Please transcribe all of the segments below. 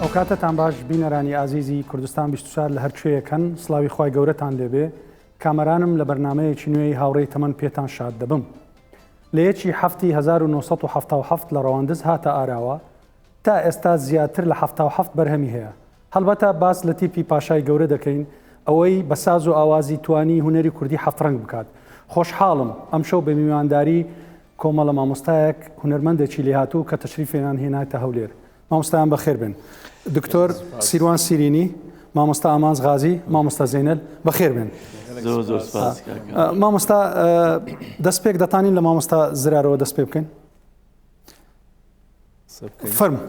ئەوکاتەتان باش بینەرانی ئازیزی کوردستان 24 لە هەرکوێیەک هەن سڵاوی خوای گەورەتان لێبێ کامەرانم لە بەرنامەیەکی نوێی هاوڕێی تەمەن پێتان شاد دەبم لە یەکی حەفتی 1970 لە ڕەواندز هاتە ئاراوە تا ئێستا زیاتر لە 77 بەرهەمی هەیە هەڵبەتە باس لە تیپی پاشای گەورە دەکەین، ئەوەی بە ساز و ئاوازی توانی هونەری کوردی حەفتڕەنگ بکات. خۆشحاڵم ئەمشەو بە میوانداری کۆمەڵە مامۆستایەک، هونەرمەندێکی لێهاتوو کە تەشریفیان هێنایتە هەولێر. مامۆستایان بەخێر بێن. دکتۆر سیروان سیرینی، مامۆستا ئامانج غازی، مامۆستا زەینەل، بەخێر بێن. زۆر زۆر سپاس کاکە. مامۆستا دەستپێک دەتانین لە مامۆستا زرارەوە دەست پێ بکەین؟ فەرموو.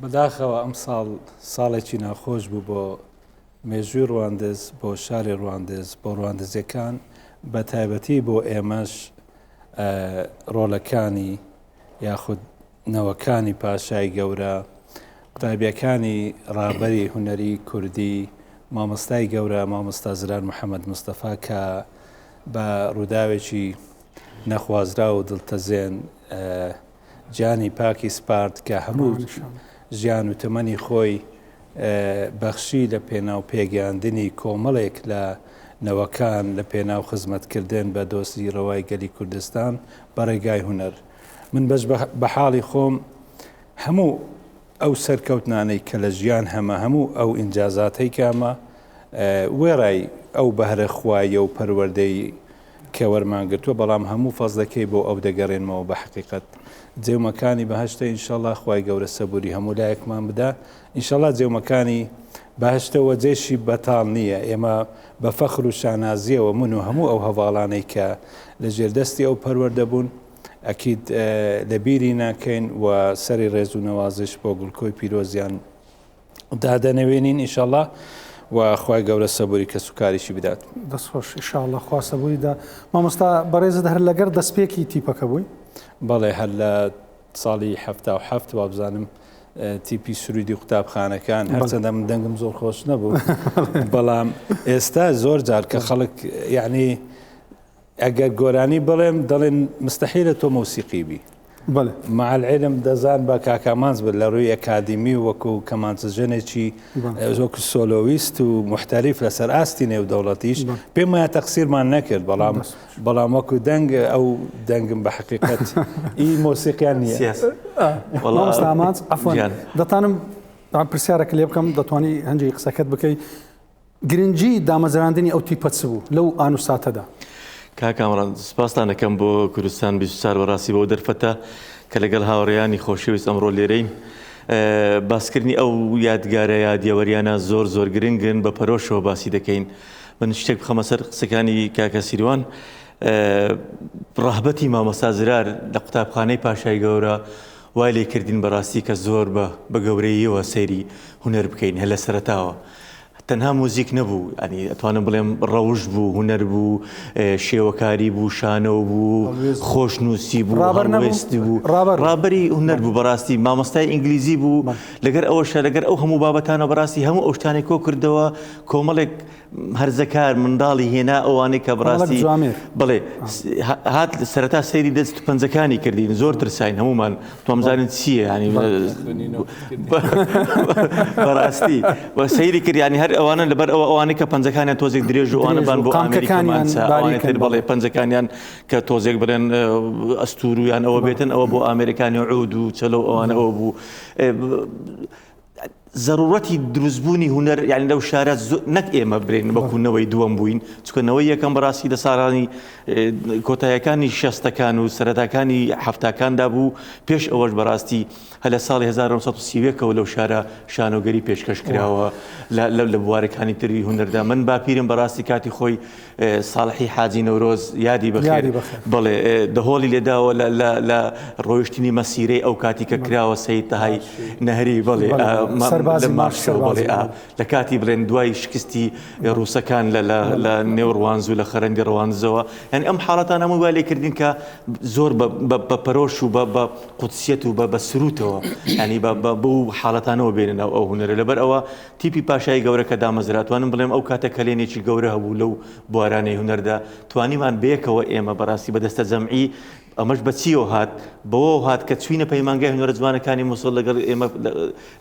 بەداخەوە ئەمساڵ ساڵێکی ناخۆش بوو بۆ مێژووی ڕواندز، بۆ شاری ڕواندز، بۆ ڕواندزیەکان، بە تایبەتی بۆ ئێمەش ڕۆڵەکانی یاخود نەوەکانی پاشای گەورە، قوتابیەکانی ڕابەری هونەری کوردی، مامۆستای گەورە مامۆستا زرار محەمەد مستەفا کە بە ڕووداوێکی نەخوازراو و دڵتەزێن گیانی پاکی سپارد کە هەموو ژیان و تەمەنی خۆی بەخشی لە پێناو پێگەیاندنی کۆمەڵێک لە نەوەکان لە پێناو خزمەتکردن بە دۆستی ڕەوای گەلی کوردستان بە ڕێگای هونەر. من بەش بە حاڵی خۆم هەموو ئەو سەرکەوتنانەی کە لە ژیان هەمە، هەموو ئەو ئینجازاتەی کە هەمە، وێڕای ئەو بەهرە خواییە و پەروەردەی کە وەرمان گرتووە، بەڵام هەموو فەزلەکەی بۆ ئەو دەگەرێنمەوە بە حەقیقەت جێ و مەکانی بەهەشتە ان شاءاللە خوای گەورە سەبوری هەموو لایەکمان بدا ان شاءاللە جێ و مەکانی بەهەشتە وە جێشی بەتاڵ نییە ئێمە بە فەخر و شانازیەوە من و هەموو ئەو هەڤاڵانەی کە لە ژێر دەستی ئەو پەروەردە بوون ئەکید لە بیری ناکەین و سەری ڕێز و نەوازش بۆ گوڵکۆی پیرۆزیان دادەنەوێنین ئیشەڵا و خوای گەورە سەبوری کەسوکاریشی بدات. دەست خۆش ئیشاڵڵا خوا سەبوری دا. مامۆستا بەڕێزت هەر لەگەر دەستپێکی تیپەکە بووی؟ بەڵێ هەر لە ساڵی 77 وابزانم تیپی سرودی قوتابخانەکان هەرچەندە من دەنگم زۆر خۆش نەبوو بەڵام ئێستا زۆر جار کە خەڵک یعنی ئەگەر گۆرانی بڵێم دەڵێن مستحیلە تۆ مۆسیقی بی. بەڵێ. مع العلم دەزان با کاک ئامانج بێت لە ڕووی ئەکادیمی و وەکو کەمانچەژەنێکی وەکو سۆلۆویست و محتەریف لەسەر ئاستی نێودەوڵەتیش پێم وایە تەقسیرمان نەکرد بەڵام بەڵام وەکو دەنگ ئەو دەنگم بە حەقیقەت ئی مۆسیقیان نییە. مامۆستا ئامانج عەفوەن دەتانم پرسیارێک لێ بکەم دەتوانی هەنجی قسەکەت بکەی گرنگی دامەزراندنی ئەو تیپە چ بوو لەو ئان و ساتەدا؟ کاک کامەران سپاستان ئەکەم بۆ کوردستان 24 بەڕاستی بەو دەرفەتە کە لەگەڵ هاوڕێیانی خۆشەویست ئەمڕۆ لێرەین باسکردنی ئەو یادگارە یادیەوەریانە زۆر زۆر گرنگن بە پەرۆشەوە باسی دەکەین من شتێک بخەمە سەر قسەکانی کاکە سیروان ڕەهبەتی مامۆستا زرار لە قوتابخانەی پاشای گەورە وای لێ کردین بەڕاستی کە زۆر بە بە گەورەییەوە سەیری هونەر بکەین هەر لە سەرەتاوە تەنها موزیک نەبوو ینی ئەتوانم بڵێم ڕەوش بوو هونەر بوو شێوەکاری بوو شانۆ بوو خۆشنووسی بوو هەڵوێستی بوو ڕابەری هونەر بوو بەڕاستی مامۆستای ئینگلیزی بوو لەگەر ئەوەشە لەگەر ئەو هەموو بابەتانە بەڕاستی هەموو ئەو شتانەی کۆ کردەوە کۆمەڵێک هەرزەکار منداڵی هێنا ئەوانەی کە بەڕاستی بڵێ هات سەرەتا سەیری دەست و پەنجەکانی کردین زۆر ترساین هەمومان تۆمزانین چییە ینی بەڕاستی سەیری کرد ینی هەر ئەوانە لەبەر ئەوە ئەوانەی کە پەنجەکانیان تۆزێک درێژ و ئەوانە بان بۆ ئەمریکامان تر بڵێ پەنجەکانیان کە تۆزێک بڵێن ئەستورویان ئەوە بێتن ئەوە بۆ ئەمریکانی عود و چەلو ئەوانە ئەوە بوو زەروڕەتی دروستبوونی هونەر یانی لەو شارە نەک ئێمە برێن وەکو نەوەی دووەم بووین چونکە نەوەی یەکەم بەڕاستی لە ساڵانی کۆتایەکانی شەستەکان و سەرەتاکانی حەفتاکاندا بوو پێش ئەوەش بەڕاستی هەر لە ساڵی 1930ەوە لەو شارە شانۆگەری پێشکەش کراوە لە بوارەکانی تری هونەردا من باپیرم بەڕاستی کاتی خۆی ساڵحی حاجی نەورۆز یادی بەخێر بەڵێ دەهۆڵی لێداوە لە ڕۆیشتنی مەسیرەی ئەو کاتی کە کراوە سەید تەهای نەهری بەڵێ بەڵێ لە کاتی بڵێن دوای شکستی ڕووسەکان لە نێو ڕوانز و لە خەرەندی ڕوانزەوە یعنی ئەم حاڵەتان هەموو وا لێکردین کە زۆر بە پەرۆش و بە قودسیەت و بە سروتەوە ینی بەو حاڵەتانەوە بێنە ناو ئەو هونەرە لەبەر ئەوە تیپی پاشای گەورە کە دامەزرا، توانم بڵێم ئەو کاتە کەلێنێکی گەورە هەبوو لەو بوارانەی هونەردا، توانیمان بەیەکەوە ئێمە بەڕاستی بە دەستەجەمعی ئەمەش بە چیەوە هات؟ بەوەوە هات کە چوینە پەیمانگای هونەرە جوانەکانی موسڵ لەگەڵ ئێمە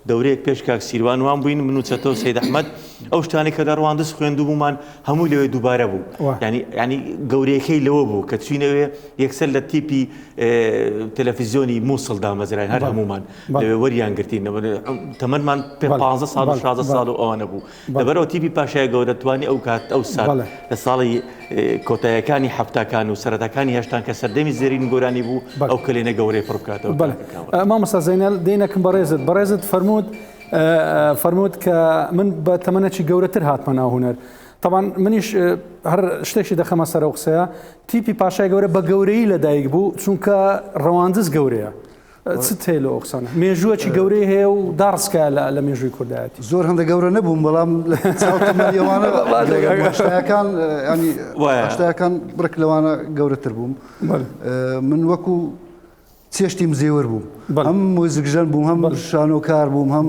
دەورەیەک پێش کاک سیروان وان بووین من و چەتۆ و سەید ئەحمەد ئەو شتانەی کە لە ڕواندز خوێندووبوومان هەمووی لەوێ دووبارە بوو یعنی یعنی گەورەیەکەی لەوە بوو کە چوینەوێ یەکسەر لە تیپی تەلەفیزیۆنی موسڵ دامەزراین هەر هەمومان لەوێ وەریان گرتین تەمەنمان پێ 15 ساڵ و 16 ساڵ و ئەوانە بوو لەبەرئەوە تیپی پاشای گەورە توانی ئەو کات ئەو سات لە ساڵی کۆتایەکانی حەفتاکان و سەرەتاکانی هەشتان کە سەردەمی زێرین گۆرانی بوو ئەو کەلێنە گەورەی پڕ بکاتەوە. مامۆستا زەینەل دێنەکم بەڕێزت بەڕێزت فەرمووت فەرمووت کە من بە تەمەنێکی گەورەتر هاتمە ناو هونەر طبعا منیش هەر شتێکی دەخەمە سەر ئەو قسەیە تیپی پاشای گەورە بە گەورەی لەدایک بوو چونکە ڕەواندز گەورەیە چت هەیە لەو قسانە؟ مێژووەکی گەورەی هەیە و داڕسکایە لە لە مێژووی کوردایەتی. زۆر هەندە گەورە نەبووم بەڵام چاو تەمەنی ئەوانە هەشتایەکان ینی هەشتایەکان بڕێک لەوانە گەورەتر بووم. من وەکو چێشتیم زێوەر بووم هەم موزیکژەن بووم هەم شانۆکار بووم هەم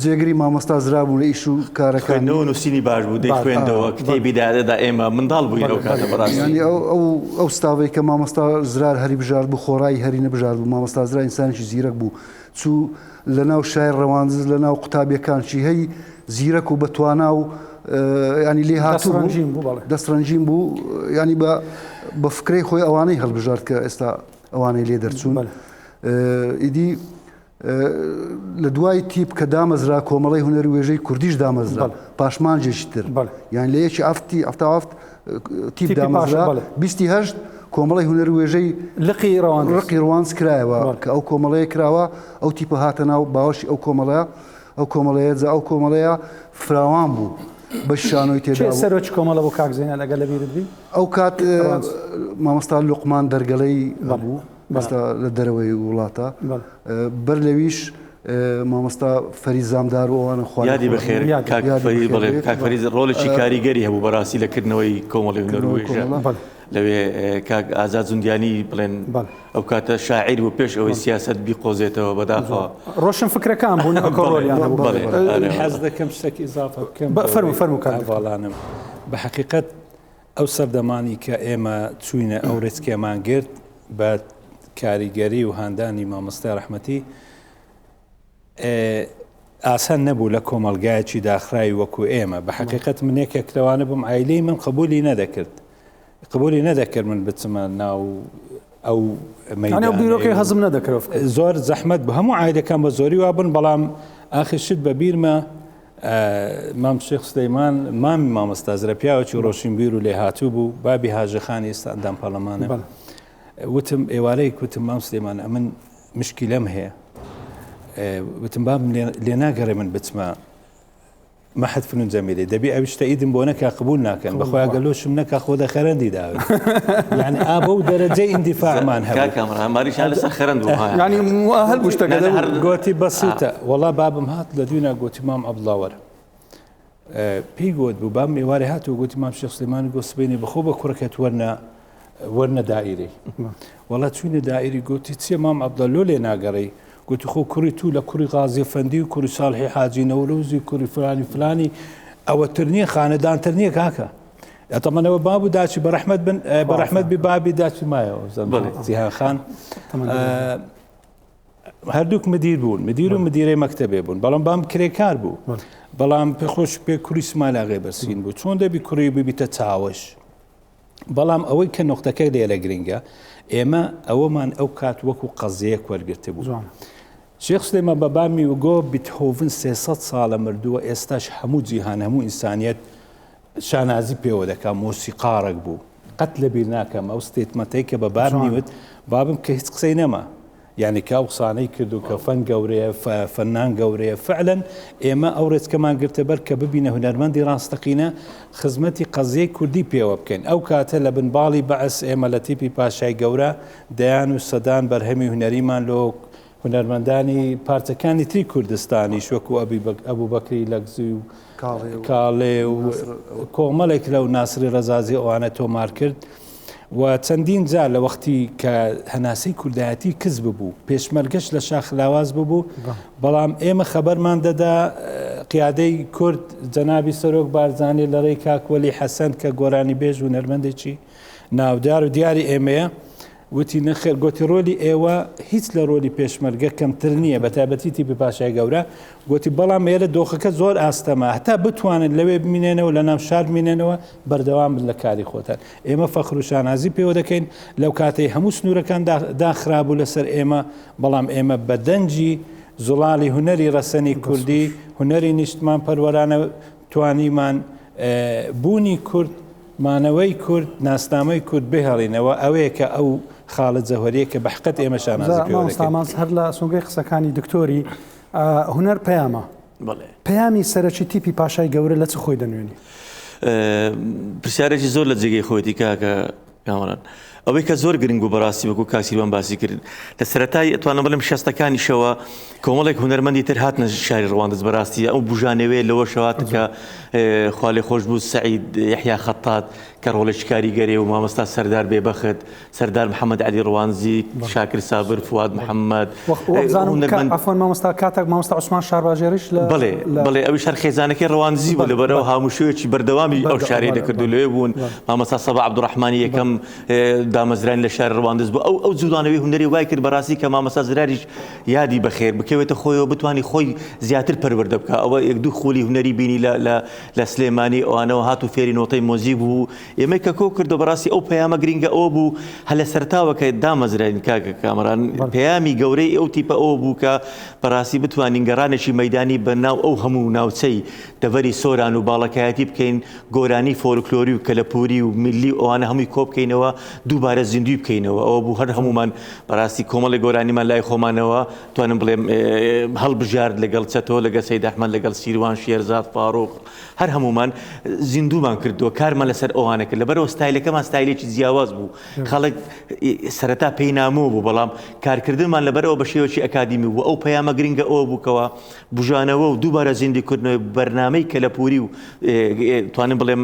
جێگری مامۆستا زرا بوو لە ئیش و کارەکان. خوێندنەوە و نووسینی باش بوو، دەیخوێندەوە، کتێبی دادەدا ئێمە منداڵ بووین ئەو کاتە بەڕاستی. یانی ئەو ئەو ئەو ستاڤەی کە مامۆستا زرار هەری بژارد بوو خۆڕایی هەری نەبژارد بوو، مامۆستا زرار ئینسانێکی زیرەک بوو، چوو لە ناو شای ڕەواندز لە ناو قوتابیەکان چی هەی زیرەک و بەتوانا و ینی لێهاتوو بوو، دەستڕەنگین بوو بەڵێ. دەستڕەنگین بوو، ینی بە بە فکرەی خۆی ئەوانەی هەڵبژارد کە ئێستا ئەوانەی لێ دەرچوون. ئیدی لە دوای تیپ کە دامەزرا کۆمەڵەی هونەر و وێژەی کوردیش دامەزرا پاش مانگێکی تر یان لە یەکی ئەفتی ئەفتاافت تیپ دامەزرا بیستی هەشت کۆمەڵی هونەر و وێژەی لقی ڕەوان ڕقی ڕوانز کرایەوە کە ئەو کۆمەڵەیە کراوە ئەو تیپە هاتە ناو باوەشی ئەو کۆمەڵەیە ئەو کۆمەڵەیە جا ئەو کۆمەڵەیە فراوان بوو بە شانۆی تێدا سەرۆکی کۆمەڵە بۆ کاک زەینەل ئەگەر لە بیرت بی ئەو کات مامۆستا لوقمان دەرگەلەی هەبوو ئێستا لە دەرەوەی وڵاتە بەر لەویش مامۆستا فەریز زامدار و ئەوانە خوا یادی بەخێر کاک فەریز بەڵێ کاک فەریز ڕۆڵێکی کاریگەری هەبوو بەڕاستی لە کردنەوەی کۆمەڵی هونەر و وێژە لەوێ کاک ئازاد زوندیانی بڵێن ئەو کاتە شاعیر بوو پێش ئەوەی سیاسەت بیقۆزێتەوە بەداخەوە ڕۆشن فکرەکان بوون ئەو ڕۆڵیان هەبوو. حەز دەکەم شتێک ئیزافە بکەم فەرموو فەرموو کاک هەڤاڵانم بە حەقیقەت ئەو سەردەمانی کە ئێمە چووینە ئەو ڕێچکەمان گرت بە کاریگەری و هاندانی مامۆستای ڕەحمەتی ئاسان نەبوو لە کۆمەڵگایەکی داخراوی وەکو ئێمە بە حقیقت من یەکێک لەوانە بووم عیلەی من قبولی نەدەکرد قبولی نەدەکرد من بچمە ناو ئەو مەیدانەی بیرۆکەی هەزم نەدەکرد زۆر زەحمەت بوو هەموو عیلەکان بە زۆری وابن بەڵام ئاخر شت بە بیرمە مام شێخ سلەیمان مامی مامۆستا زرە پیاوێکی ڕۆشنبیر و لێهاتوو بوو بابی هاژەخانی ئێستا ئەندام پەرلەمانە وتم ئێوارەیەک وتم مام سلێمان ئەمن مشکیلەم هەیە وتم بابم لێ ناگەڕێ من بچمە مەحد فنون جەمیلێ دەبی ئەویش تەئیدم بۆ نەکا قبول ناکەن بەخوا گەلۆشم نەکا خۆ دە خەرەندی داوێ یعنی ئا بەو دەرەجەی ئیندیفاعمان هەبوو کاک کامەران ماریشان لەسەر خەرەند بوو ها. یعنی مؤهل بوو شتەکە نا، نا، هەر گۆتی بەسیتە وەڵا بابم هات لە دوینا گۆتی مام عەبدوڵا وەرە پێی گۆت بوو بابم ئێوارێ هات و گۆتی مام شێخ سلێمانی گۆ سبەینێ بەخۆ بە کوڕەکەت وەرنە وەرنە دائیرەی وەڵا چوینە دائیری گۆتی چیە مام عەبدوڵا لۆ لێ ناگەڕێی گوتی خۆ کوڕی تو لە کوڕی غازی فەندی و کوڕی ساڵحی حاجی نەورۆزی کوڕی فلانی فلانی ئەوەتر نییە خانەدانتر نییە کاکە ئەتەمەنەوە باب و داچی بە ڕەحمەت بن بە ڕەحمەت بی بابی داچی مایەوە جیهان خان هەردووک مدیر بوون مدیر و مدیرەی مەکتەبێ بوون بەڵام بام کرێکار بوو بەڵام پێ خۆش پێ کوری سمالاغێ بەسین بوو چۆن دەبی کوڕی ببیتە چاوەش بەڵام ئەوەی کە نوقتەکە لێرە گرنگە ئێمە ئەوەمان ئەو کات وەکو قەزیەک وەرگرتبوو. شێخ سلێمان بە بامی وگۆ بیتهۆڤن 300 ساڵە مردووە ئێستاش هەموو جیهان هەموو ئینسانیەت شانازی پێوە دەکا مۆسیقاڕێک بوو قەت لەبیر ناکەم ئەو statement ەی کە بە بابمی وت بابم کە هیچ قسەی نەما یانی کە ئەو قسانەی کرد و کە فەن گەورەیە، فەنان گەورەیە، فعلەن ئێمە ئەو ڕێچکەمان گرتە بەر کە ببینە هونەرمەندی ڕاستەقینە، خزمەتی قەزیەی کوردی پێوە بکەین. ئەو کاتە لە بن باڵی بەعس ئێمە لە تیپی پاشای گەورە دەیان و سەدان بەرهەمی هونەریمان لۆ هونەرمەندانی پارچەکانی تری کوردستانیش وەکوو ئەبوبەکری لەگزی و کاڵێ و کۆمەڵێک لەو ناسری ڕەزازی ئەوانە تۆمار کرد. و چەندین جار لە وەختی کە هەناسەی کوردایەتی کز ببوو، پێشمەرگەش لە شاخ لاواز ببوو، بەڵام ئێمە خەبەرمان دەدا قیادەی کورد جەنابی سەرۆک بارزانی لە ڕێی کاک وەلی حەسەن کە گۆرانیبێژ و هونەرمەندێکی ناودار و دیاری ئێمەیە. وتی نەخێر، گۆتی ڕۆلی ئێوە هیچ لە ڕۆلی پێشمەرگە کەمتر نییە، بە تایبەتی تیپی پاشای گەورە، گۆتی بەڵام ئێرە دۆخەکە زۆر ئاستەمە، هەتا بتوانن لەوێ بمینێنەوە، لە ناو شار بمینێنەوە، بەردەوام بن لە کاری خۆتان. ئێمە فەخر و شانازی پێوە دەکەین، لەو کاتەی هەموو سنوورەکان داخرابوو لەسەر ئێمە، بەڵام ئێمە بە دەنگی زوڵاڵی هونەری ڕەسەنی کوردی، هونەری نیشتمانپەروەرانە توانیمان بوونی کورد، مانەوەی کورد، ناسنامەی کورد بهێڵینەوە، ئەوەیە کە ئەو خاڵە جەوهەرییە کە بە حقەت ئێمە شانازی پێوە مامۆستا دەکەین. ئامانج هەر لە سۆنگەی قسەکانی دکتۆری، هونەر پەیامە. بەڵێ. پەیامی سەرەکی تیپی پاشای گەورە لە چ خۆی دەنوێنی؟ پرسیارێکی زۆر لە جێگەی خۆیەتی کاکە کامەران. ئەوەی کە زۆر گرنگ بوو بەڕاستی وەکو کاک سیروان باسی کرد لە سەرەتای ئەتوانم بڵێم شەستەکانیشەوە کۆمەڵێک هونەرمەندی تر هاتنە شاری ڕواندز بەڕاستی ئەو بژانەوەی لەوە شەوات کە خوالێ خۆش بوو سعید یحیا خەتات کە ڕۆڵێکی کاریگەری و مامۆستا سەردار بێبەخت سەردار محەممەد عەلی ڕوانزی شاکر سابر فواد محەممەد عەفوەن مامۆستا کاتێک مامۆستا عوسمان شارباژێڕیش لە بەڵێ بەڵێ ئەویش هەر خێزانەکەی ڕواندزی بوو لەبەرەوە هاموشۆیەکی بەردەوامی ئەو شارەی دەکرد و لەوێ بوون مامۆستا سەبا عەبدوڕەحمانی یەکەم دامەزرانی لە شاری ڕواندز بوو ئەو ئەو جوڵانەوەی هونەری وای کرد بەڕاستی کە مامۆستا زراریش یادی بەخێر بکەوێتە خۆیەوە بتوانی خۆی زیاتر پەروەردە بکە ئەوە یەک دوو خولی هونەری بینی لە لە لە سلێمانی ئەوانەوە هات و فێری نۆتەی مۆزیک بوو ئێمەی کە کۆ کردەوە بەڕاستی ئەو پەیامە گرینگە ئەوە بوو هەر لە سەرەتاوە کە دامەزراین کاکە کامەران پەیامی گەورەی ئەو تیپە ئەوە بوو کە بەڕاستی بتوانین گەڕانێکی مەیدانی بە ناو ئەو هەموو ناوچەی دەڤەری سۆران و باڵەکایەتی بکەین گۆرانی فۆلکلۆری و کەلەپوری و میللی و ئەوانە هەمووی کۆ بکەینەوە دووبارە زیندووی بکەینەوە ئەوە بوو هەر هەموومان بەڕاستی کۆمەڵی گۆرانیمان لای خۆمانەوە توانم بڵێم هەڵبژارد لەگەڵ چەتۆ لەگەڵ سەید ئەحمەد لەگەڵ سیروان شێرزاد فاروق هەر هەموومان زیندوومان کردووە کارمان لەسەر ئەوانە کرد لەبەرەوە ستایلەکەمان ستایلێکی جیاواز بوو خەڵک سەرەتا پێی نامۆ بوو بەڵام کارکردنمان لەبەرەوە بە شێوەکی ئەکادیمی بوو ئەو پەیامە گرنگە ئەوە بووکەوە بژانەوە و دووبارە زیندووکردنەوەی بەرنامەی کەلەپوری و توانم بڵێم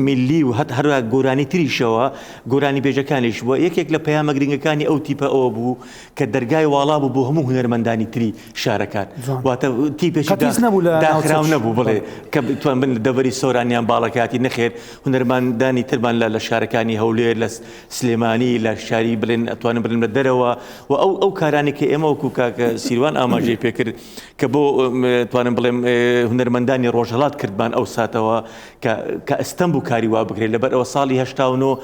میللی و هەت هەروە گۆرانی تریشەوە گۆرانی بێژەکانیش بووە یەکێک لە پەیامە گرنگەکانی ئەو تیپە ئەوە بوو کە دەرگای واڵا بوو بۆ هەموو هونەرمەندانی تری شارەکان واتە تیپێکی داخراو نەبوو بڵێ کە بتوان بن لە دەڤەری سۆرانیان باڵەکاتی نەخێر هونەرمەندانی ترمان لە لە شارەکانی هەولێر لە سلێمانی لە شاری بڵێن ئەتوانم بڵێن لە دەرەوە و ئەو ئەو کارانی کە ئێمە وەکو کاک سیروان ئاماژەی پێکرد کە بۆ توانم بڵێم هونەرمەندانی ڕۆژهەڵات کردمان ئەو ساتەوە کە کە ئەستەم بوو کاری وا بکرێت لەبەر ئەوە ساڵی 89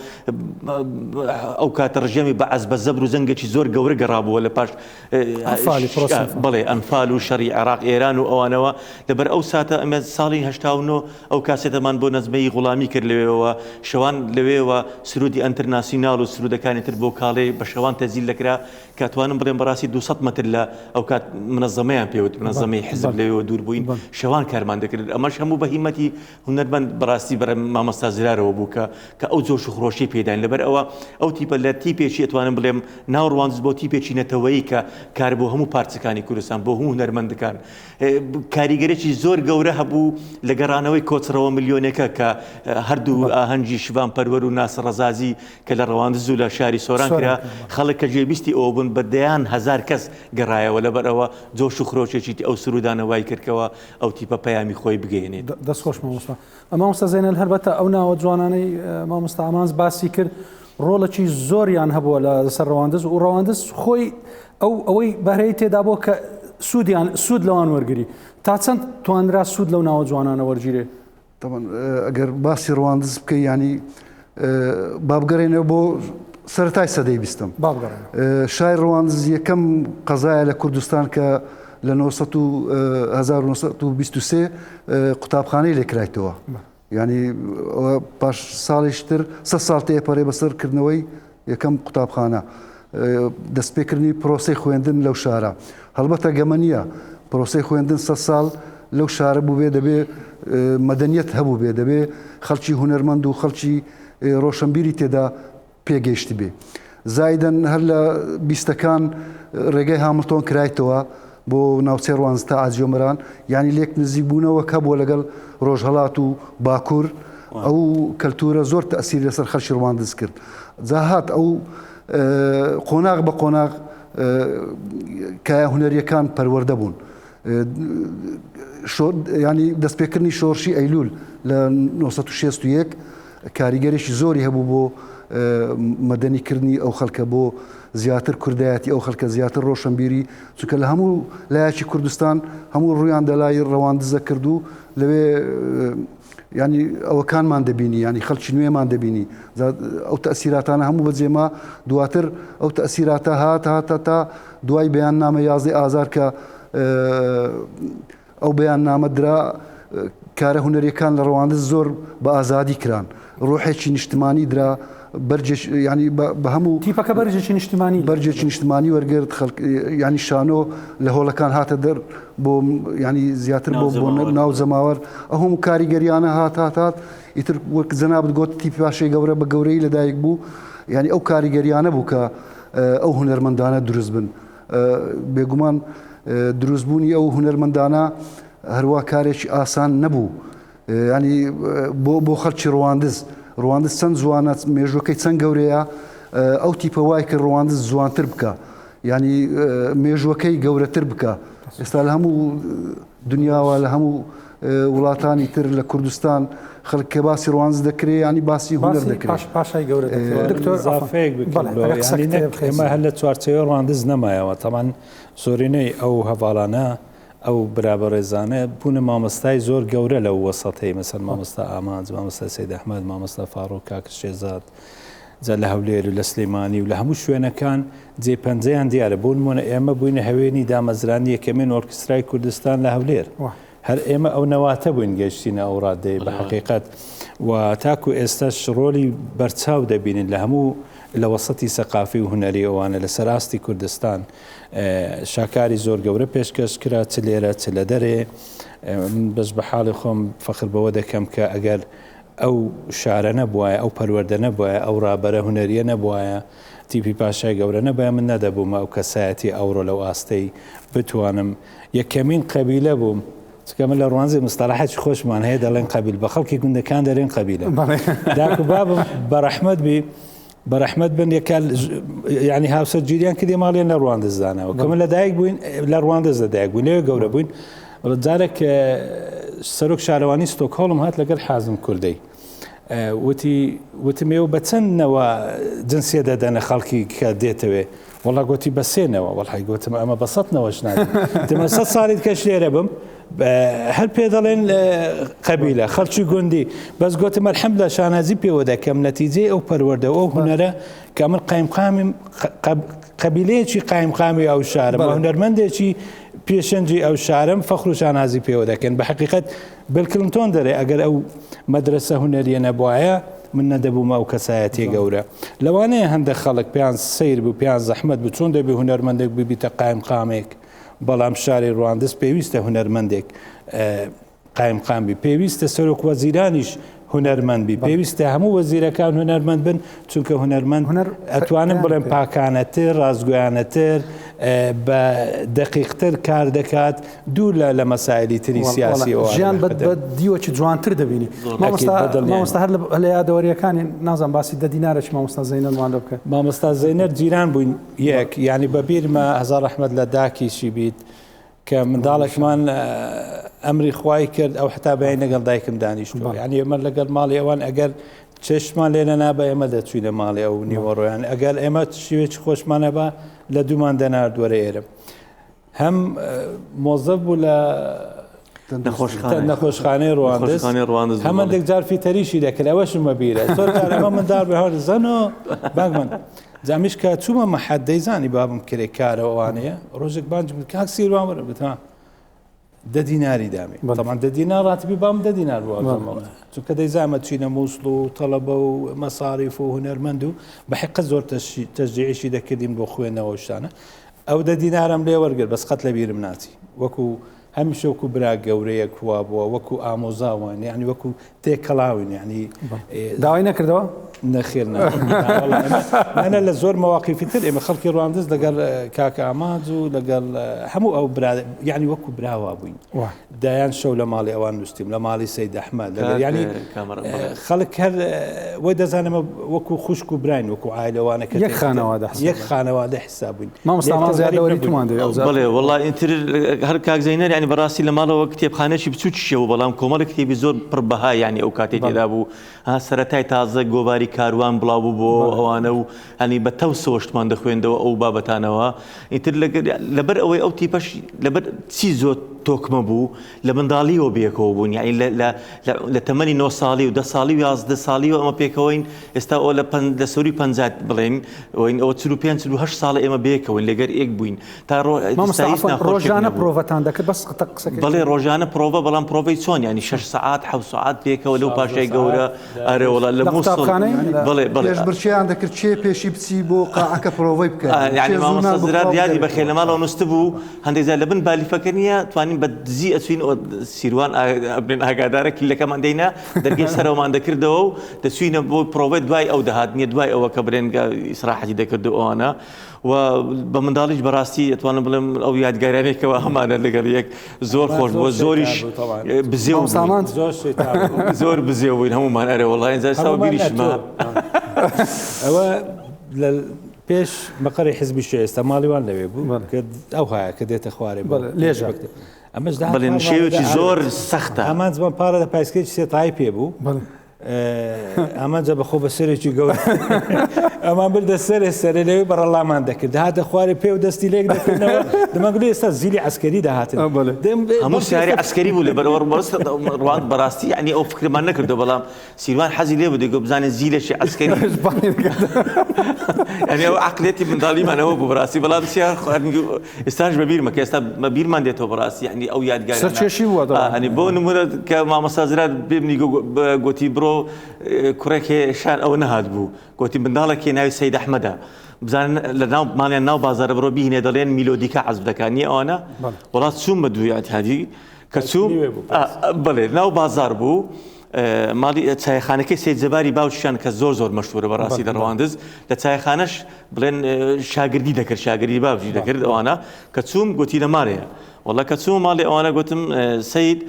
ئەو کاتە ڕژێمی بەعس بە زەبر و زەنگێکی زۆر گەورە گەڕابووە لە پاش بەڵێ ئەنفال و شەڕی عێراق ئێران و ئەوانەوە لەبەر ئەو ساتە ئەمە ساڵی 89 ئەو کاسێتەمان بۆ نەزمەی غوڵامی کرد لەوێوە شەوان لەوێوە سرودی ئەنترناسیونال و سرودەکانی تر بۆ کاڵێ بە شەوان تەزیل دەکرا کە توانم بڵێم بەڕاستی 200 مەتر لە ئەو کات منەزەمەیان پێوت منەزەمەی حزب لەوێوە دوور بووین شەوان کارمان دەکرد ئەمەش هەموو بە هیمەتی هونەرمەند بەڕاستی بەرە مامۆستا زرارەوە بوو کە کە ئەو جۆش و خرۆشی پێداین لەبەر ئەوە ئەو تیپە لە تیپێکی ئەتوانم بڵێم ناو ڕواندز بۆ تیپێکی نەتەوەیی کە کار بۆ هەموو پارچەکانی کوردستان بۆ هەموو هونەرمەندەکان کاریگەرێکی زۆر گەورە هەبوو لە گەڕانەوەی کۆچڕەوە ملیۆنەکە کە هەردوو ئاهەنگی شڤان پەروەر و ناسر ڕەزازی کە لە ڕەواندز و لە شاری سۆران کرا خەڵک کە گوێبیستی ئەوە بوون بە دەیان هەزار کەس گەڕایەوە لەبەر ئەوە جۆش و خرۆشێکی ئەو سرودانە وای کردکەوە ئەو تیپە پەیامی خۆی بگەیەنێت. دەست خۆش مامۆستا. مامۆستا زەینەل هەربەتە ئەو ناوە جوانانەی مامۆستا ئامانج باسی کرد ڕۆڵێکی زۆریان هەبووە لە سەر ڕەواندز و ڕەواندز خۆی ئەو ئەوەی بەهرەی تێدا بووە کە سوودیان سوود لەوان وەرگری تا چەند توانرا سوود لەو ناوە جوانانە وەرگیرێ؟ تەبعەن ئەگەر باسی ڕواندز بکەی یانی با بگەڕێنەوە بۆ سەرەتای سەدەی بیستم شای ڕواندز یەکەم قەزایە لە کوردستان کە لە 1923 قوتابخانەی لێکرایتەوە ینی پاش ساڵیشتر سە ساڵ تێپەڕێ بەسەر کردنەوەی یەکەم قوتابخانە، دەستپێکردنی پرۆسەی خوێندن لەو شارە. هەڵبەتە گەمە نییە پرۆسەی خوێندن سە ساڵ لەو شارە بووبێ، دەبێ مەدەنیەت هەبووبێ، دەبێ خەڵکی هونەرمەند و خەڵکی ڕۆشنبیری تێدا پێگەیشتبێ. زایدەن هەر لە بیستەکان ڕێگەی هامڵتۆن کرایتەوە بۆ ناوچەی ڕوانز تا ئاجیۆمەران، یانی لێک نزیک بوونەوەک هەبووە لەگەڵ ڕۆژهەڵات و باکوور، ئەو کەلتوورە زۆر تەئسیری لەسەر خەڵکی ڕواندز کرد. جا هات ئەو قۆناغ بە قۆناغ کایە هونەرییەکان پەروەردە بوون. ینی دەستپێکردنی شۆڕشی ئەیلول لە 1961 کاریگەرێکی زۆری هەبوو بۆ مەدەنی کردنی ئەو خەلکە بۆ زیاتر کوردایەتی ئەو خەلکە زیاتر ڕۆشنبیری چونکە لە هەموو لایەکی کوردستان هەموو ڕویان دەلای ڕەواندزە کرد و لەوێ ینی ئەوەکانمان دەبینی ینی خەڵکی نوێمان دەبینی ئەو تەسیراتانە هەموو بەجێما دواتر ئەو تەسیراتە هات هاتە تا دوای بەیان نامە یازدەی ئازار کە ئەو بەیاننامە درا، کارە هونەریەکان لە ڕەواندز زۆر بە ئازادی کران، ڕۆحێکی نیشتمانی درا، بەرجێک یانی بە هەموو تیپەکە بەرجێکی نیشتمانی بەرجێکی نیشتمانی وەرگرت، خەڵک یانی شانۆ لە هۆڵەکان هاتە دەر بۆ یانی زیاتر بۆ بۆ ناو جەماوەر، ئەو هەموو کاریگەریانە هات هات هات ئیتر وەک جەنابت گۆت تیپی پاشای گەورە بە گەورەیی لەدایک بوو، یانی ئەو کاریگەریانە بوو کە ئەو هونەرمەندانە دروست بن. بێگومان دروستبوونی ئەو هونەرمەندانە هەروا کارێکی ئاسان نەبوو ینی بۆ بۆ خەڵکی ڕواندز ڕواندز چەند جوانە مێژوەکەی چەند گەورەیە ئەو تیپە وای کرد ڕواندز جوانتر بکە ینی مێژوەکەی گەورەتر بکە ئێستا لە هەموو دنیاوە لە هەموو وڵاتانی تر لە کوردستان خەڵک کە باسی ڕوانز دەکرێ ینی باسی هونەر دەکرێت باش پاشای گەورە دکتۆر زافەیەک ئێمە هەر لە چوارچێوەی ڕواندز نەمایەوە تەمان زۆرینەی ئەو هەڤاڵانە ئەو برا بەڕێزانە بوونە مامۆستای زۆر گەورە لەو وەسەتەی مەسەر مامۆستا ئامانج مامۆستا سید ئەحمەد مامۆستا فاڕوق کاک شێزاد جا لە هەولێر و لە سلێمانی و لە هەموو شوێنەکان جێ پەنجەیان دیارە. بۆ نموونە ئێمە بووینە هەوێنی دامەزرانی یەکەمین ئۆرکسترای کوردستان لە هەولێر. هەر ئێمە ئەو نەواتە بووین گەیشتینە ئەو ڕادەیە بە حەقیقەت و تاکو ئێستاش ڕۆلی بەرچاو دەبینین لە هەموو لە وەسەتی سەقافی و هونەری ئەوانە لەسەر ئاستی کوردستان شاکاری زۆر گەورە پێشکەش کرا چ لێرە چ لە دەرێ. من بەس بە حاڵی خۆم فەخر بەوە دەکەم کە ئەگەر ئەو شارە نەبوایە، ئەو پەروەردە نەبوایە، ئەو ڕابەرە هونەرییە نەبوایە، تیپی پاشای گەورە نەبایە، من نەدەبوومە ئەو کەسایەتیە ئەوڕۆ لەو ئاستەی بتوانم یەکەمین قەبیلە بووم، چونکە من لە ڕوانزێ مستەڵەحێکی خۆشمان هەیە دەڵێن قەبیل، بە خەڵکی گوندەکان دەرێن قەبیلە. داک و بابم بە ڕەحمەت بی، بە ڕەحمەت بن یەکە یعنی هاوسەرگیریان کردی ماڵیان لە ڕواندز داناوە کە من لەدایک بووین لە ڕواندز لەدایک بووین لەوێ گەورە بووین جارێک سەرۆک شارەوانی ستۆکهۆڵم هات لەگەڵ حازم کوردەی وتی وتم ئێوە بە چەند نەوە جنسیە دەدەنە خەڵکی کە دێتەوێ وەڵا گوتی بە سێنەوە وەڵی گوتم ئەمە بە سەد نەوەش نادەم دەمە سە ساڵیت کەش لێرە بم هەر پێ دەڵێن قەبیلە خەڵکی گوندی بەس گوتم الحمدلله شانازی پێوە دەکەم نەتیجەی ئەو پەروەردە ئەو هونەرە کە من قایمقامیم قەبیلەیەکی قایمقامی ئەو شارم هونەرمەندێکی پێشەنگی ئەو شارم فەخر و شانازی پێوە دەکەن بە حقیقت بیل کلنتۆن دەرێ ئەگەر ئەو مەدرسە هونەریە نەبوایە من نەدەبوومە ئەو کەسایەتیە گەورە لەوانەیە هەندێک خەڵک پێیان سەیر بوو پێیان زەحمەت بوو چۆن دەبێ هونەرمەندێک ببیتە قایمقامێک بەڵام شاری ڕواندز پێویستە هونەرمەندێک قایمقام بی پێویستە سەرۆک وەزیرانیش هونەرمەند بی پێویستە هەموو وەزیرەکان هونەرمەند بن چونکە هونەرمەند هونەر ئەتوانم بڵێم پاکانەتر ڕاستگویانەتر بە دقیقتر کار دەکات دوور لە لە مەسایلی تری سیاسی ژیان بە دیوەکی جوانتر دەبینی مامۆستا هەر لە یادەوەریەکانی نازان باسی دە دینارێکی مامۆستا زەینەرمان لە بکە مامۆستا زەینەر جیران بووین یەک یعنی بە بیرمە هەزار ڕەحمەت لە داکیشی بیت کە منداڵێکمان ئەمری خوای کرد ئەو حتا بەین لەگەڵ دایکم دانیشتووە یعنی ئێمە لەگەڵ ماڵی ئەوان ئەگەر چێشتمان لێ نەنابە ئێمە دەچوینە ماڵی ئەو نیوەڕۆیان ئەگەر ئێمە شوێکی خۆشمان هەبا لە دوومان دەنارد وەرە ئێرە هەم مۆزەف بوو لە نەخۆشخانەی ڕواندز هەمەندێک جار فیتەریشی دەکرد ئەوەشم بەبیرە زۆر جار ئەمە منداڵ بێ هەر زەنۆ بانگمان جامیش کە چوومە مەحەد دەیزانی بابم کرێکارە ئەوانەیە ڕۆژێک بانجم کرد کاک سیروان وەرە گوتم دە دیناری دامێ تەمان دە دینار ڕاتبی بام دە دینار بوو چونکە دەیزانمە چینە مووسڵ و تەڵەبە و مەساریف و هونەرمەند و بە حقە زۆر تەشجیعیشی دەکردین بۆ خوێندنەوە شتانە ئەو دە دینارم لێ وەرگرت بەس قەت لە بیرم ناچی وەکو هەمیشە وەکو برا گەورەیەک وا بووە وەکو ئامۆزا وان یعنی وەکو تێکەڵاوین یعنی داوای نەکردەوە؟ نەخێر نا لە زۆر مەواقیفی تر ئێمە خەڵکی ڕواندز لەگەڵ کاکە ئامانج و لەگەڵ هەموو ئەو برا یعنی وەکو براوا بووین دایان شەو لە ماڵی ئەوان نووسیم لە ماڵی سید ئەحمەد لەگەڵ یعنی خەڵک هەر وای دەزانم وەکو خوشک و براین وەکو عایلەوانە کە یەک خانەوادە یەک خانەوادە حساب بووین مامۆستا ئامانج یادەوەری تومان دەوێ ئەو بەڵێ وەڵا ئیتر هەر کاک زەینەر یعنی بەڕاستی لە ماڵەوە کتێبخانەیەکی بچووکیشەوە بەڵام کۆمەڵێک کتێبی زۆر پڕ بەها یعنی ئەو کاتەی تێدا بوو. سەرەتای تازە گۆڤاری کاروان بڵاو بوو بۆ ئەوانە و هەنی بە تەوسەوە شتمان دەخوێندەوە ئەو بابەتانەوە ئیتر لەبەر ئەوەی ئەو تیپەش لەبەر چی زۆر تۆکمە بوو لە منداڵیەوە بێکەوە بوون یعنی لە تەمەنی 9 ساڵی و 10 ساڵی و 11 ساڵی و ئەمە پێکەوەین ئێستا ئەو لە لە سەروی 50 بڵێن ئەوین ئەوە 45 48 ساڵە ئێمە بێکەوەین لەگەر ئێک بووین تا ڕۆ مامۆستا عەفوەن ڕۆژانە پرۆڤەتان دەکرد بەس قتە قسەکەی بەڵێ ڕۆژانە پرۆڤە بەڵام پرۆڤەی چۆن یعنی 6 سەعات 7 سەعات پێکەوە لەو پاشای گەورە ئەرێ وەڵا لە مووسڵ بەڵێ بەڵێ پێشبڕکێیان دەکرد کێ پێشی بچی بۆ قاعەکە پرۆڤەی بکات یعنی مامۆستا زرار دیاری بەخێر لە ماڵەوە نووستبوو هەندێک جار لە بن بالیفەکە نییە توانین بە دزی ئەچوین سیروان بڵێن ئاگادارە کلیلەکەمان دەینا دەرگەی سەرەوەمان دەکردەوە و دەچوینە بۆ پرۆڤەی دوای ئەو دەهات نییە دوای ئەوە کە برێن ئیسراحەتی دەکرد و ئەوانە و بە منداڵیش بەڕاستی ئەتوانم بڵێم ئەو یادگاریانێکەوە هەمانە لەگەڵ یەک زۆر خۆش بووە زۆریش بزێو سامان زۆر بزێو بووین هەمومان ئەرێ وەڵای ئینجا ئێستا بیریشمە ئەوە لە پێش مەقەری حزبی شێ ئێستا ماڵی وان لەوێ بوو کە ئەو هایە کە دێتە خوارێ لێژە ئەمەش بەڵێ نشێوێکی زۆر سەختە ئامانج بەم پارە لە پایسکێکی سێتایی پێ بوو ئامانجە بەخۆ بە سەرێکی گەورە ئەمان بردە سەرێ سەرێ لەوێ بەڕەڵامان دەکرد هاتە خوارێ پێ و دەستی لێک دەکردنەوە دەمانگوت ئێستا زیلی عەسکەری دەهاتن هەموو سیاری عەسکەری بوو لەبەر ڕوان بەڕاستی یعنی ئەو فکرمان نەکردو بەڵام سیروان حەزی لێ بوو دەگوت بزانێ زیلێکی عەسکەری یعنی ئەو عەقڵیەتی منداڵیمان ئەوە بوو بەڕاستی بەڵام سیار ئێستاش بە بیرمە کە ئێستا بە بیرمان دێتەوە بەڕاستی یعنی ئەو یادگاری سەرکێشی بووە یعنی بۆ نمونە کە مامۆستا زرار بێمنی گوتی بڕۆ کوڕێک هەیە شار ئەوە نەهات بوو گوتی منداڵێک هەیە ناوی سەید ئەحمەدە بزانن لە ناو ماڵیان ناو بازارە بڕۆ بیهینێ دەڵێن میلۆدیکا عەزف دەکات نییە ئەوانە وڵات چووم بە دووی ئەتهادی کە چووم بەڵێ ناو بازار بوو ماڵی چایخانەکەی سید جەباری باوکیان کە زۆر زۆر مەشهورە بەڕاستی لە ڕەواندز لە چایخانەش بڵێن شاگردی دەکرد شاگردی باوکی دەکرد ئەوانە کە چووم گوتی لە ماڵەیە وەڵا کە چووم ماڵی ئەوانە گوتم سید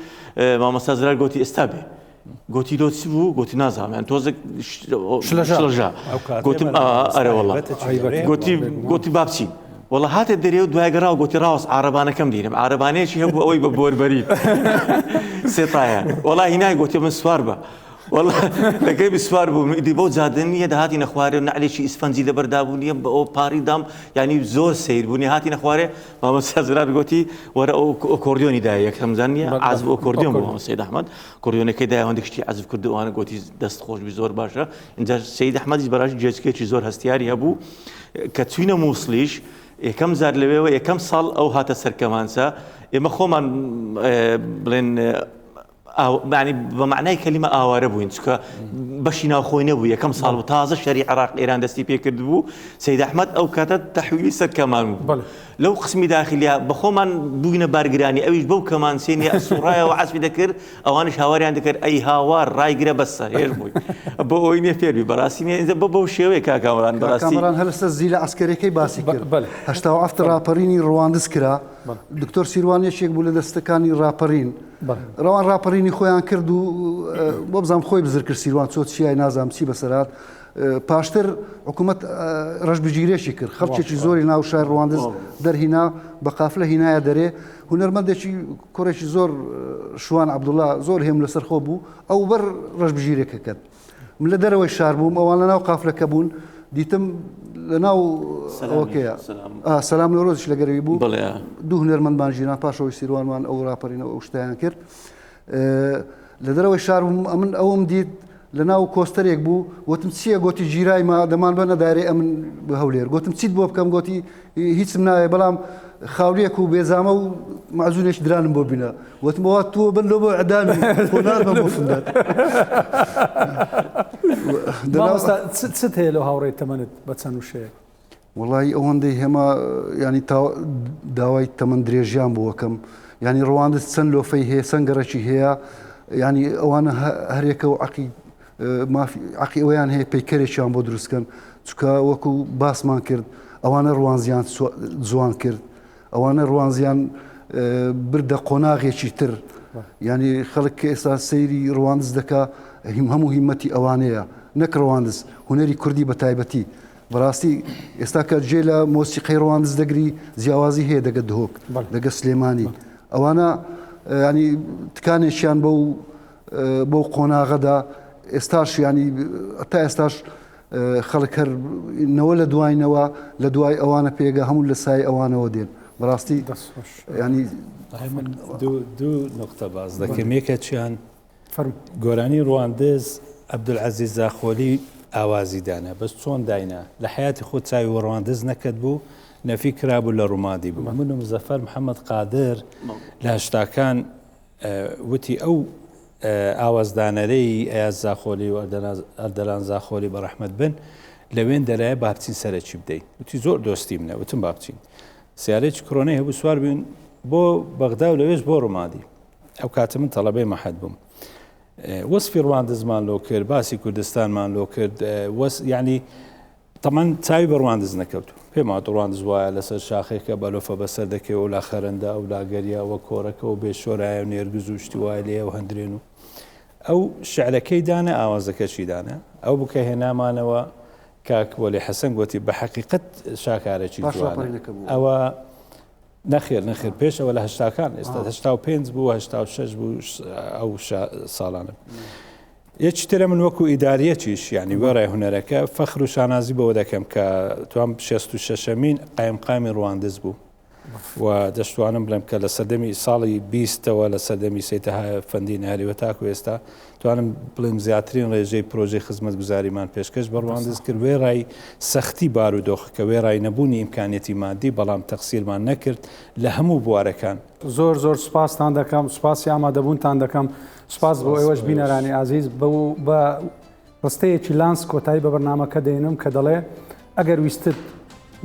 مامۆستا زرار گوتی ئێستا بێ گوتی لۆ چ بوو گوتی نازانم یان تۆزێک شلەژا گوتم ئەرێ وەڵا گوتی گوتی با بچین وەڵا هاتە دەرێ و دوای گەڕاو گوتی ڕاوەست عارەبانەکەم دینم عارەبانەیەکی هەبوو ئەوەی بە بۆربەری سێتایە وەڵا هینای گوتی من سوار بە وەڵا لەگەی سوار بووم ئیدی بەو جادە نییە دەهاتینە خوارێ و نەعلێکی ئیسفەنجی لەبەردا بوو نییە بە ئەو پاری دام یعنی زۆر سەیر بوو نیە هاتینە خوارێ مامۆستا زرار گوتی وەرە ئەو ئۆکۆردیۆنی دایە یەکەم جار نییە عازف ئۆکۆردیۆن بوو مامۆستا سەید ئەحمەد کۆردیۆنەکەی دایە هەندێک شتی عەزف کرد و ئەوانە گوتی دەست خۆش بی زۆر باشە ئینجا سەید ئەحمەدیش بەڕاستی گوێچکەیەکی زۆر هەستیاری هەبوو کە چوینە مووسڵیش یەکەم جار لەوێوە یەکەم ساڵ ئەو هاتە سەر کەمانچە ئێمە خۆمان بڵێن یعنی بە معنای کەلیمە ئاوارە بووین چکە بەشی ناوخۆی نەبوو یەکەم ساڵ و تازە شەری عراق ئێران دەستی پێکرد بوو سید ئەحمەد ئەو کاتە تەحویلی سەر کەمان بوو لەو قسمی داخلیە بەخۆمان بووینە بارگرانی ئەویش بەو کەمانچێنیە ئەسوڕایەوە عەزفی دەکرد ئەوانیش هاواریان دەکرد ئەی هاوار ڕایگرە بەسە هێر بووی بۆ ئەوەی نیە فێربی بەڕاستی نیە ئینجا بۆ بەو شێوەیە کاک کامەران بەڕاستی کامەران هەر لەسەر زیلە عەسکەریەکەی باسی کرد بەلێ. 87 ڕاپەڕینی ڕواندز کرا دکتۆر سیروان یەکێک بوو لە دەستەکانی ڕاپەڕین ڕەوان ڕاپەڕینی خۆیان کرد و بۆ بزانم خۆی بزر کرد سیروان چۆ چیای نازانم چی بەسەرات پاشتر حکوومەت ڕەشبگیرێکی کرد خەڵکێکی زۆری ناو شار ڕواندز دەرهینا بە قافلە هینایە دەرێ هونەرمەندێکی کوڕێکی زۆر شوان عەبدوڵا زۆر هێم لەسەر خۆ بوو ئەو بەر ڕەشبگیرێکە کرد من لە دەرەوەی شار بووم ئەوان لە ناو قافلەکە بوون دیتم لە ناو ئەوەکەیە سەلام نەورۆزیش لە گەرەوی بوو دوو هونەرمەندمان ژیران پاشەوەی سیروانمان ئەو ڕاپەرینەوە ئەو شتیان کرد لە دەرەوەی شار بووم ئەمن ئەوم دیت لە ناو کۆستەرێک بوو وتم چییە گۆتی گیرای ما دەمان بە نەدارێ ئەمن بە هەولێر گوتم چیت بۆ بکەم گۆتی هیچم ناوێ بەڵام خاولیەک و بێزامە و معزونێکی درانم بۆ بینە وتم ئەوە تۆ بن لۆ بۆ ئەدامی نارمە بۆ فندەر مامۆستا چت هەیە لەو هاوڕێی تەمەنت بە چەند وشەیەک؟ وەڵایی ئەوەندەی هێما ینی داوای تەمەن درێژیان بۆ ئەکەم ینی ڕواندز چەند لۆفەی هەیە چەند گەڕەکی هەیە ینی ئەوانە هەرێکە و عقی مافی عقی ئەویان هەیە پەیکەرێکیان بۆ دروستکەن چکە وەکو باسمان کرد ئەوانە ڕوانزیان جوان کرد ئەوانە ڕوانزیان بردە قۆناغێکی تر ینی خەڵک کە ئێستا سەیری ڕواندز دەکا هیم هەموو هیمەتی ئەوانەیە نەک ڕواندز هونەری کوردی بە تایبەتی بەڕاستی ئێستا کە جێ لە مۆسیقەی ڕواندز دەگری جیاوازی هەیە دەگە دهۆک دەگە سلێمانی ئەوانە ینی تکانێکیان بەو بەو قۆناغەدا. ئێستاش ینی تا ئێستاش خەڵک هەر نەوە لە دواینەوە لە دوای ئەوانە پێگە هەموو لە سای ئەوانەوە دێن بەڕاستی ینی دوو نقطە باز دەکەم یەکە چیان گۆرانی ڕواندز عەبدولعەزیز زاخۆلی ئاوازی دانا بەس چۆن داینا لە حەیاتی خۆت چاوی وە ڕواندز نەکەت بوو نەفی کرابوو لە ڕومادی بوو من و مزەفەر محەممەد قادر لە هەشتاکان وتی ئەو ئاوازدانەرەی ئەیاز زاخۆلی و ئەردەلان زاخۆلی بە ڕەحمەت بن لەوێن دەرایە با بچین سەرەکی بدەین وتی زۆر دۆستی منە وتم با بچین سیارێکی کرۆنەی هەبوو سوار بووین بۆ بەغدا و لەوێش بۆ ڕومادی ئەو کاتە من تەڵەبەی مەحەد بووم وەسفی ڕواندزمان لۆ کرد باسی کوردستانمان لۆ کرد وەس یعنی تەمان چاوی بە ڕواندز نەکەوت پێم وات ڕواندز وایە لەسەر شاخێکە بەلۆفە بەسەر دەکەوە و لا خەرەندە ئەو لاگەریا وە کۆرەکە و بێ شۆرایە و نێرگز و شتی وای لێ و هەندرێن و ئەو شعرەکەی دانە ئاوازەکەشی دانە ئەو بکە هێنامانەوە کاک وەلی حەسەن گوتی بە حەقیقەت شاکارێکی جوانە ئەوە نەخێر نەخێر پێش ئەوە لە هەشتاکان ئێستا 85 بوو 86 بوو ئەو ساڵانە یەکی ترە من وەکو ئیداریەکیش یعنی وێڕای هونەرەکە فەخر و شانازی بەوە دەکەم کە توام 66مین قایمقامی ڕواندز بوو و دەشتوانم بڵێم کە لە سەردەمی ساڵی بیستەوە لە سەردەمی سەیتەها فەندی ناریوە تاکو ئێستا توانم بڵێم زیاترین ڕێژەی پرۆژەی خزمەتگوزاریمان پێشکەش بە ڕواندز کرد، وێڕای سەختی بارودۆخەکە، وێڕای نەبوونی ئیمکانیەتی مادی، بەڵام تەقسیرمان نەکرد لە هەموو بوارەکان. زۆر زۆر سوپاستان دەکەم، سوپاسی ئامادەبوونتان دەکەم، سوپاس بۆ ئێوەش بینەرانی ئازیز. بە ڕستەیەکی لانس کۆتایی بە بەرنامەکە دێنم کە دەڵێ، ئەگەر ویستت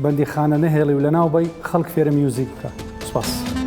بەندیخانە نەهێڵی و لەناو بەی، خەڵک فێرە میوزیک بکە. سوپاس.